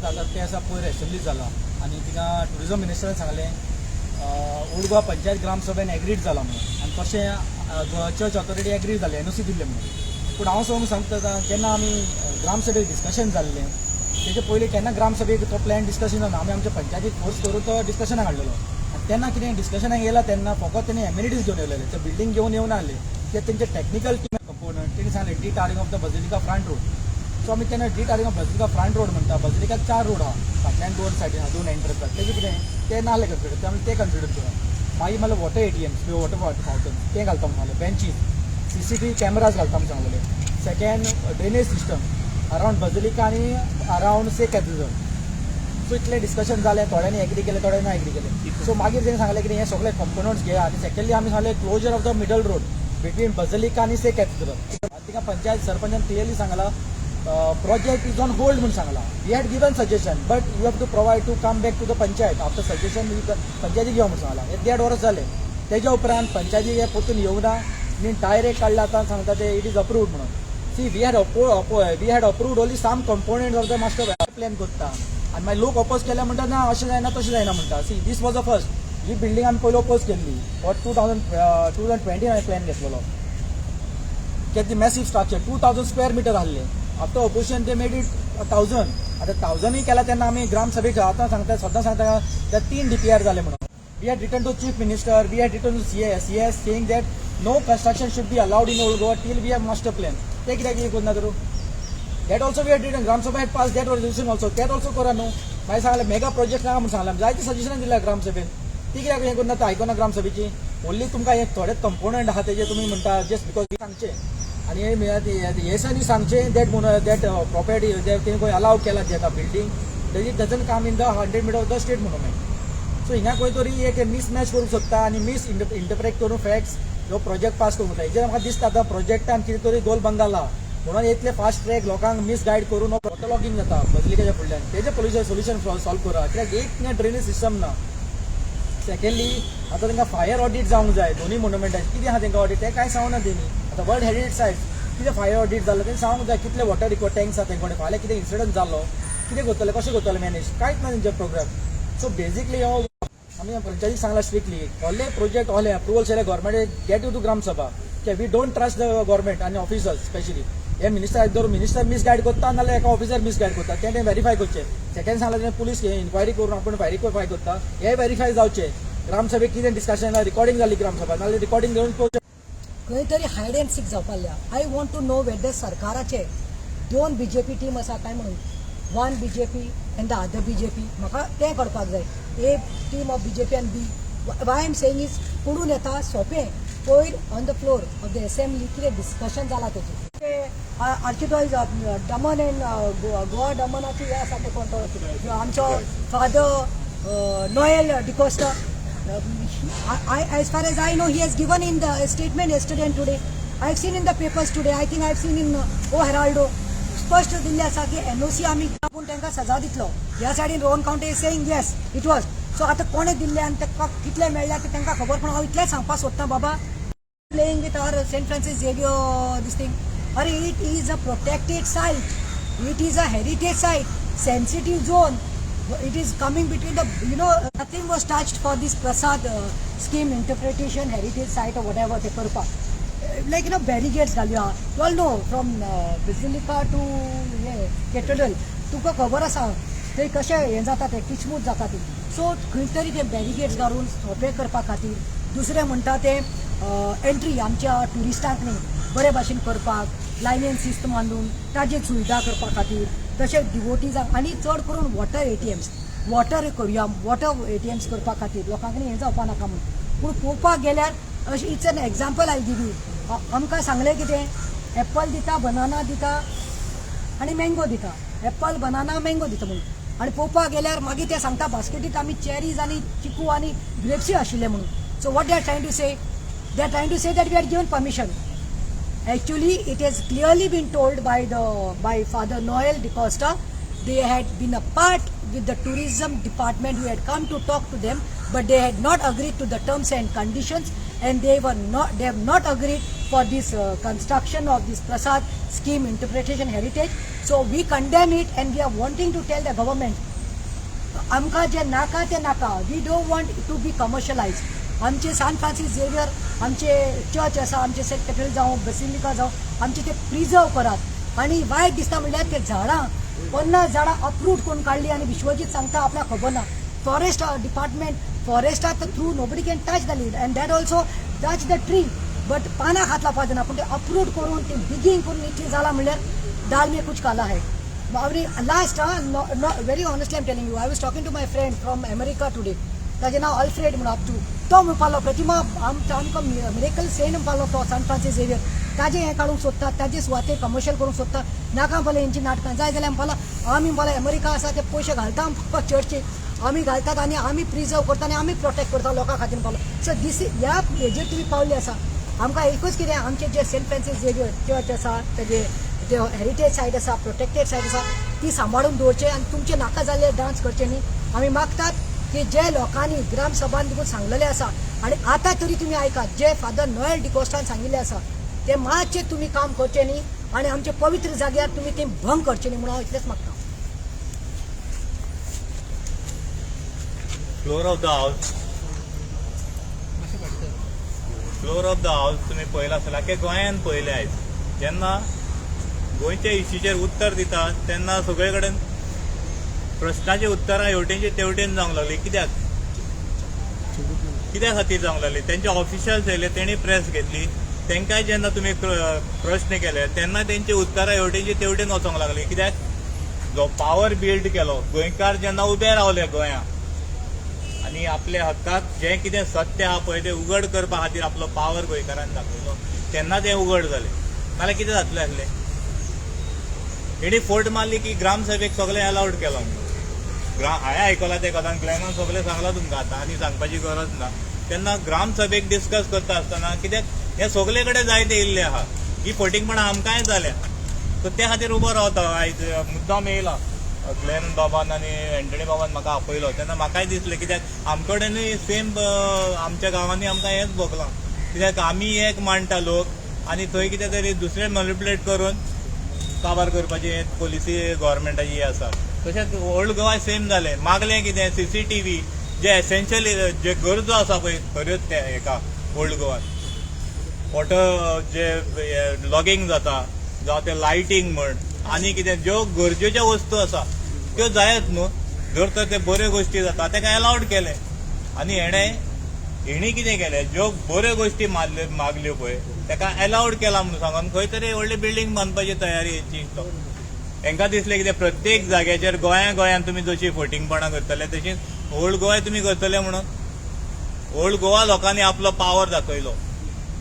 जाता तें आसा, पयर एसेंब्ली जाला आनी थिंगा टुरिजम मिनिस्टरान सांगलें, ओल्ड गोवा पंचायत ग्रामसभेन एग्रीड जाला म्हणून आनी तशें चर्च ऑथॉरिटी एग्रीड जाले, एनओसी दिल्ले म्हणून. पूण हांव सांगूंक सांगता, जेन्ना आमी ग्रामसभेक डिस्कशन जाल्लें, तेजे पयलीं केन्ना ग्रामसभेक तो प्लॅन डिस्कशन जावना. आमी आमच्या पंचायतीक फोर्स करून तो डिस्कशनाक हाडलेलो आनी तेन्ना कितें डिस्कशनाक येयला तेन्ना फकत तेणी एमिनिटीज घेवन येयलेले, ते बिल्डींग घेवन येवना आसले. कित्याक तेंचे टॅक्निकल टीम कंपोनंट तेणी सांगलें, de-tarring of the basilica front road. So आमी तेन्ना de-tarring of basilica front road म्हणटा, बजिलिकाक चार रोड आहा, फाटल्यान दोन सायडीन आहा, दोन एंट्रन्स आहा. तेजें कितें तें नासलें कन्सिडर, ते आमी तें कन्सिडर करा. मागीर म्हणल्यार वॉटर एटीएम्स, वॉटर फावंटन तें घालता म्हणून सांगलें, बेंचीस, सीसीटीव्ही कॅमेराज घालता म्हणून सांगलेले, second drainage system around basilica आनी अरावंड से कॅथेड्रल. सो इतलें डिस्कशन जालें, थोड्यांनी एग्री केलें, थोड्यांनी ना एग्री केलें. सो मागीर तेणी सांगलें की हें सगळे कंपोनंट्स घे. आनी सेकंडली आमी सांगलें, closure of the middle road between basilica आनी से कॅथेड्रल. थिंगा पंचायत सरपंचान क्लियरली सांगला, project is on hold म्हणून सांगला. We had given suggestion, but you have to provide to come back to the panchayat after suggestion. पंचायतीक यो म्हणून सांगला. हे देड वर्स जालें. तेज्या उपरांत पंचायतीक हे परतून येवना आनी डायरेक्ट काडला. आतां सांगता ते it is approved म्हणून. See, we had approved only some component of the master plan करता आनी मागीर लोक अपोज केले म्हणटा, ना अशें जायना, तशें जायना म्हणटा. See, this was a first he building आमी पयलीं अपोज केल्ली फॉर 2020 हांवें प्लॅन घेतलेलो कित्याक ती massive structure 2000 square meter आहले. After opposition they made it 1000. आतां थावजंडूय केला तेन्ना आमी ग्रामसभेक आतां सांगता, सद्दां सांगता, त्या तीन डीपीआर जाले म्हणून. We had written to Chief Minister, we had written to CS saying that no construction should be allowed in Old Goa till we have master plan. ते कित्याक कितें करना तर? That also we had written. Gram Sabha had passed that resolution also. That also करा न्हू. मागीर सांगलें, mega project नाका म्हणून सांगलें. जायते सजेशनां दिल्या ग्रामसभेन. ती कित्याक हें करना? आयकना ग्रामसभेची. ओन्ली तुमकां हे थोडे कंपोनंट आहा तेजे तुमी म्हणटा जस्ट because सांगचें आनी हे दिसांनी सांगचें that म्हणून that property तेणी खंय अलाव केला जेका building, it doesn't come in the 100 meter of the state monument. So हिंगा खंय तरी एक मिसमॅच करूंक सोदता आनी मीस इंटरप्रेट करून फॅक्ट्स ह्यो प्रोजेक्ट पास करूंक सोदता. हेजेर म्हाका दिसता आतां प्रोजेक्टान कितें तरी गोल बंगाल आहा म्हणून इतले फास्ट ट्रॅक लोकांक मिसगायड करून वॉटर लॉगिंग जाता बजलिकेच्या फुडल्यान. तेजें पोल्युशन सोल्युशन सॉल्व करा, कित्याक एक थिंगा ड्रेनेज सिस्टम ना. सेकंडली, आतां तांकां फायर ऑडिट जावंक जाय दोनूय मोनुमेंटाचें. कितें आहा तांकां ऑडिट तें कांय सांगना तेणी. आतां वर्ल्ड हेरिटेज सायट्स कितें फायर ऑडिट जालें तें सांगूंक जाय. कितले वॉटर रिक्वर टँक्स आहा तेंचे कडेन? फाल्यां कितें इन्सिडंट जालो, कितें करतले, कशें करतले मॅनेज? कांयच ना तेंचे प्रोग्राम. सो बेजिकली हो आमी पंचायतीक सांगला स्ट्रिक्टली, व्हडले प्रोजेक्ट व्हडले अप्रुवल्स येयले government get you to Gram Sabha. We don't trust the government आनी ऑफिसर्स, स्पेशली हे मिनिस्टर धरून मिनिस्टर मिसगायड करता नाल्यार एका ऑफिसर मिसगायड करता, तें तें व्हेरीफाय करचें. सेकंड सांगला तें पुलीस इन्क्वायरी करून आपूण व्हेरीफाय करता, हे व्हेरीफाय जावचें. ग्रामसभेक कितें डिस्कशन रिकॉर्डिंग जाली ग्रामसभा नाल्यार रिकॉर्डिंग घेवन पळोवचें. खंय तरी हायड अँड सीक जावपाक लागल्या. I want to know whether सरकाराचे दोन बीजेपी टीम आसा काय म्हणून, one BJP and the other BJP. म्हाका तें कळपाक जाय, A team of BJP आनी B. Why am saying is पडून येता सोंपें. पयर on the floor of the assembly कितें डिस्कशन जाला तेजें, आर्किडॉयज दमन एंड गोवा दमनाची हें आसा ते कोण तो आमचो father Noel D'Costa. I, as far as I know, he has given in the statement yesterday and today. I've seen in the papers today. I think I've seen in O Heraldo. स्पश्ट दिल्लें आसा की NOC आमी पूण तांकां सजा दितलो. ह्या सायडीन Rohan Khaunte is saying yes, it was so. आतां कोणें दिल्लें आनी ताका कितले मेळ्ळ्या ते तांकां खबर. पूण हांव इतलेंच सांगपाक सोदतां बाबा, playing with our Saint Francis Xavier this thing. अरे, it is a protected site, it is a heritage site, sensitive zone. It is coming between the nothing was touched for this prasad scheme interpretation, heritage site or whatever ते करपाक like barricades घालया. You all know from basilica to हे cathedral, तुका खबर आसा थंय कशें हें जाता तें, किचमूच जाता ती. सो खंय तरी ते बॅरिगेड्स घालून सोंपें करपा खातीर. दुसरें म्हणटा तें एंट्री आमच्या ट्युरिस्टांक न्ही बरे भाशेन करपाक, लायनीन शिस्त बांदून ताजी सुविधा करपा खातीर, तशेंच डिवोटीजांक आनी चड करून वॉटर एटीएम्स, वॉटर करुया, वॉटर एटीएम्स करपा खातीर लोकांक न्ही हें जावपा नाका म्हणून. पूण पळोवपाक गेल्यार अशें, it's an example I give you. आमकां सांगलें कितें, एप्पल दिता, बनाना दिता आनी मँगो दिता, एप्पल, बनाना, मँगो दिता म्हणून. आनी पळोवपाक गेल्यार मागीर ते सांगता बास्केटीत आमी चेरीज आनी चिकू आनी ग्रेप्सूय आशिल्ले म्हणून. So what they are trying to say? They are trying to say that we are given permission. Actually, it has clearly been told by Father Noel D'Costa. They had been a part with the tourism department who had come to talk to them, but they had not agreed to the terms and conditions, and they were not they have not agreed. for this construction of this Prasad scheme interpretation heritage. So we condemn it and we are wanting to tell the government, आमकां जें नाका तें नाका. We don't want to be commercialise. आमचे सान Francis Xavier आमचे church आसा, आमचे सेंट कॅथेड्रल जावं, बेसिलिका जावं, आमचे ते प्रिजर्व करात. आनी वायट दिसता म्हणल्यार ते झाडां, 50 झाडां अप्रूट करून काडली आनी विश्वजीत सांगता आपल्याक खबर ना. फॉरेस्ट डिपार्टमेंट, फॉरेस्टाक through nobody can touch the lead and that also touch the tree, but पानां हात लावपाक जायना. पूण ते अप्रूट करून, ते डिगींग करून इतली जालां म्हणल्यार दाल में कुछ काला है. Last, very honestly I'm telling you, I was talking to my friend from America today. ताजें नांव अल्फ्रेड म्हणून आपटू. तो म्हणपाक लागलो, प्रतिमा, आमकां मिरेकल सेंट म्हणपाक लागलो तो सान फ्रांसीस झेवियर. ताजें हें काडूंक सोदतात, ताजे सुवातेर कमर्शियल करूंक सोदतात. नाका म्हणपाक हेंची नाटकां. जाय जाल्यार म्हणपाक आमी म्हणपाक अमेरिका आसा, ते पयशे घालता म्हणपाक चर्चीक आमी घालतात आनी आमी प्रिजर्व करता आनी आमी प्रोटेक्ट करता लोकां खातीर म्हणपाक. सो दीस ह्या हेजेर तुमी पावले आसा. आमकां एकूच कितें, आमचे जे सेंट फ्रांसीस झेवियर चर्च आसा, तेजे ते हेरिटेज सायट आसा, प्रोटेक्टेड सायट आसा, ती सांबाळून दवरचे आनी तुमचे नाका जाल्ले डान्स करचे न्ही. आमी मागतात की जे लोकांनी ग्रामसभान देखून सांगलेले आसा आनी आतां तरी तुमी आयकात, जे फादर नोएल डिकोस्टान सांगिल्ले आसा ते मातशें तुमी काम करचें न्ही आनी आमचे पवित्र जाग्यार तुमी ते भंग करचे न्ही म्हणून हांव इतलेंच मागता. Floor of the house, floor of the house तुमी पळयला आसतलें. आख्या गोंयान पळयलें आयज जेन्ना गोंयच्या इश्यूचेर उत्तर दितात तेन्ना सगळे कडेन प्रश्नाची उत्तरां हेवटेनची तेवटेन जावंक लागली. कित्याक, कित्या खातीर जावंक लागली? तेंचे ऑफिशियल्स येयले, तेणी प्रेस घेतली, तेंकांय जेन्ना तुमी प्रश्न केले तेन्ना तेंची उत्तरां हेवटेनची तेवटेन वचोंक लागली. कित्याक जो पावर बिल्ड केलो, गोंयकार जेन्ना उबे रावले गोंया आनी आपल्या हक्काक जें कितें सत्य आहा पळय तें उगड करपा खातीर आपलो पावर गोंयकारान दाखयलो तेन्ना तें उगड जालें. नाल्यार कितें जातलें आसलें? हेणी फोट मारली की ग्रामसभेक सगळें अलावड केलां म्हणून. हांवें आयकलां तें कथान, ग्लॅनान सगळें सांगलां तुमकां, आतां आनी सांगपाची गरज ना. तेन्ना ग्रामसभेक डिस्कस करता आसतना कित्याक हें सगळे कडेन जायते येयल्लें आहा, ही फटींगपणां आमकांय जाल्या. सो त्या खातीर उबो रावता. आयज मुद्दाम येयला ग्लॅन बाबान आनी एंटनी बाबान म्हाका आपयलो तेन्ना म्हाकाय दिसलें कित्याक आमकडेनूय सेम आमच्या गांवांनी आमकां हेंच भोगलां. कित्याक आमी एक मांडटा लोक आनी थंय कितें तरी दुसरें मॅनिपुलेट करून काबार करपाची पॉलिसी गव्हर्मेंटाची आसा. तशेंच ओल्ड गोवा सेम जालें. मागलें कितें, CCTV जे एसेन्शियल जे गरजो आसा पळय खऱ्योच ते हेका ओल्ड गोवान वॉटर जे लॉगींग जाता जावं ते लायटींग म्हण आनी कितें ज्यो गरजेच्यो वस्तू आसा त्यो जायत न्हू. जर तर ते बऱ्यो गोश्टी जाता तेका एलावड केलें आनी हेणी कितें केलें, ज्यो बऱ्यो गोश्टी मागल्यो पळय तेका एलावड केला म्हणून सांगून खंय तरी व्हडली बिल्डींग बांदपाची तयारी हेंची. हेंकां दिसलें कितें प्रत्येक जाग्याचेर गोंया गोंयान तुमी जशी फटींगपणां करतले तशीच ओल्ड गोवा तुमी करतले म्हणून. ओल्ड गोवा लोकांनी आपलो पावर दाखयलो.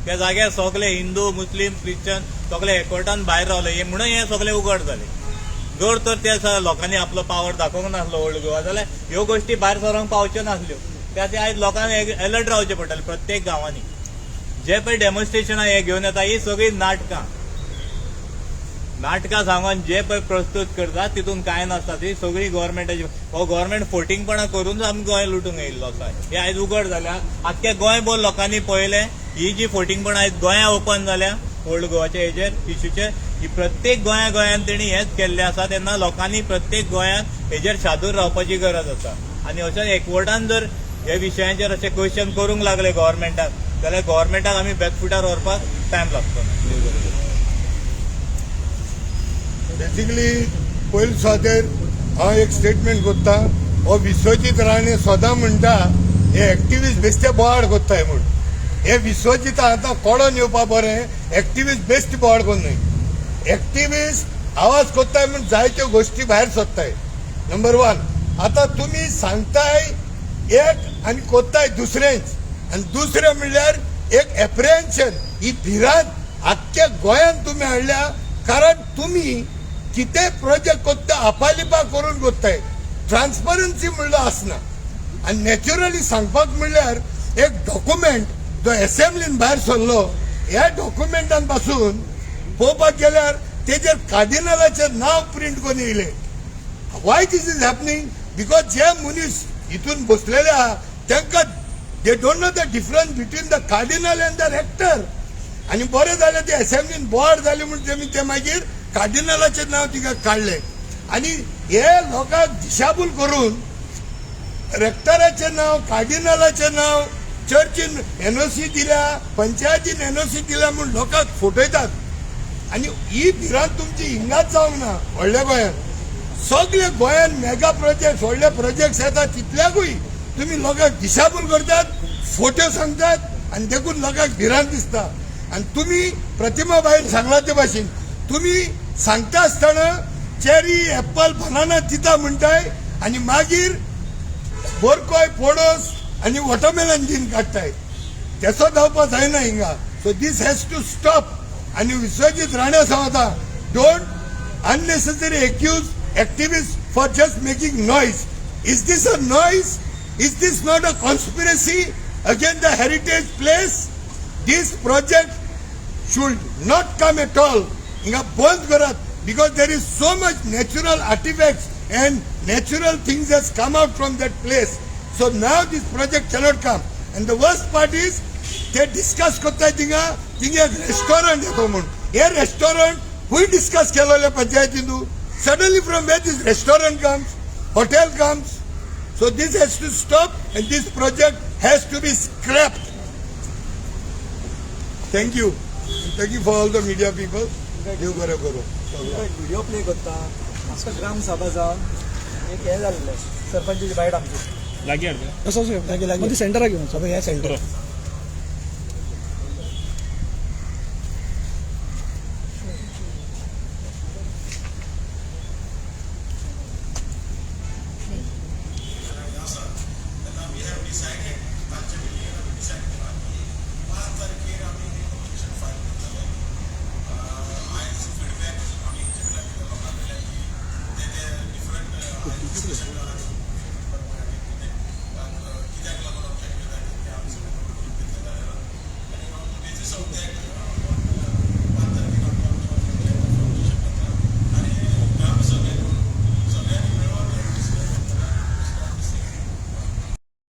त्या जाग्यार सगळे हिंदू, मुस्लीम, क्रिश्चन सगळे एकवटान भायर रावले म्हणून हे सगळे उगड जाले. जर तर त्या लोकांनी आपलो पावर दाखोवंक नासलो ओल्ड गोवा जाल्यार ह्यो गोश्टी भायर सरोंक पावच्यो नासल्यो. त्या खातीर आयज लोकांक एलर्ट रावचें पडटलें प्रत्येक गांवांनी. जे पळय डेमॉन्स्ट्रेशनां हे घेवन येता ही सगळीं नाटकां, नाटकां सांगून जे पळय प्रस्तूत करता तितून कांय नासता. ती सगळी गव्हर्मेंटाची, हो गव्हर्मेंट फोटिंगपणां करून आमी गोंय लुटूंक येयल्लो आसा. हे आयज उगड जाल्या, आख्ख्या गोंयभर लोकांनी पळयलें. ही जी फोटिंगपणां आयज गोंया ओपन जाल्या ओल्ड गोवाच्या हेजेर इश्यूचेर, ही प्रत्येक गोंया गोंयान तेणी हेंच केल्लें आसा. तेन्ना लोकांनी प्रत्येक गोंयांत हेजेर शादूर रावपाची गरज आसा. आनी अशें एकवटान जर हे विशयांचेर अशें क्वेश्चन करूंक लागले गव्हर्मेंटाक जाल्यार गव्हर्मेंटाक आमी बॅकफुटार व्हरपाक टायम लागतो. बेसिकली पयले सुवातेर हांव एक स्टेटमेंट करता, हो विश्वजीत राणे सदां म्हणटा हे एक्टिविस्ट बेश्टे बोवाळ करताय म्हूण. हे विश्वजीत आतां कोडोन येवपा बरें, एक्टिविस्ट बेश्टे बोवाळ करनाय. एक्टिविस्ट आवाज करताय म्हूण जायत्यो गोश्टी भायर सोदताय. नंबर 1, आतां तुमी सांगताय एक आनी करताय दुसरेंच. आनी दुसरें म्हणल्यार एक एप्रिहेन्शन, ही भिरांत आख्ख्या गोंयांत तुमी हाडल्या. कारण तुमी कितें प्रोजेक्ट करता आपालिपा करून करताय, ट्रान्सपरन्सी म्हणलो आसना. आनी नॅचरली सांगपाक म्हणल्यार एक डॉक्युमेंट जो एसेंब्लीन भायर सरलो, ह्या डॉक्युमेंटान पासून पळोवपाक गेल्यार तेजेर कार्डिनलाचें नांव प्रिंट करून येयलें. Why this is happening? Because जे मनीस हितून बसलेले आहा तांकां they don't know the difference between the cardinal and the rector. आनी बरें जालें ते एसेंब्लीन बोवाळ जाले म्हूण तेमी ते मागीर कार्डिनलाचें नांव तिका काडलें आनी हे लोकांक दिशाभूल करून रेक्टराचें नांव, कार्डिनलाचें नांव, चर्चीन एनओसी दिल्या, पंचायतीन एनओसी दिल्या म्हूण लोकांक फटयतात. आनी ही भिरांत तुमची हिंगाच जावंक ना व्हडल्या गोंयांत, सगळे गोंयांत मेगा प्रोजेक्ट, व्हडले प्रोजेक्ट्स येतात तितल्याकूय तुमी लोकांक दिशाभूल करतात, फोट्यो सांगतात आनी देखून लोकांक भिरांत दिसता. आनी तुमी प्रतिमा बायन सांगला ते भाशेन तुमी सांगता आसतना चेरी, एप्पल, बनाना दिता म्हणटाय आनी मागीर बोरकोय, पोडोस आनी वॉटरमेलन दीन काडटाय. तेसो जावपा जायना हिंगा. So this has to stop. आनी विश्वजीत राणे सांगता, don't unnecessary accuse activist for just making noise. Is this a noise? Is this not a conspiracy against the heritage place? This project should not come at all. हिंगा बंद करात, because there is so much natural artifacts and natural things has come out from that place. So now this project cannot come. And the worst part is ते discuss करताय थिंगा, थिंगा एक restaurant येतो म्हूण. हे रेस्टॉरंट खंय डिस्कस केलेले पंचायतीन? Suddenly from where this restaurant comes, hotel comes? So this has to stop and this project has to be scrapped. Thank you. Thank you for all the media people. देव बरें करूं. एक video play करता. म्हाका ग्राम सभा जावन एक हें जाल्लें, सरपंचाची बायट आमची. लागीं हाड. असो लागीं लागीं मदीं सेंटराक घेवन सगळें ह्या सेंटर. तेन्ना we have decided, कालच्या मिटिंगेन आमी डिसायड केला की 5 तारखेर आमी ऑब्जेक्शन फायल करतले. आयज फिडबॅक आमी हेंचे कडल्यान घेतला, लोकां कडल्यान, की ते ते डिफरंट डिस्कशन जाला.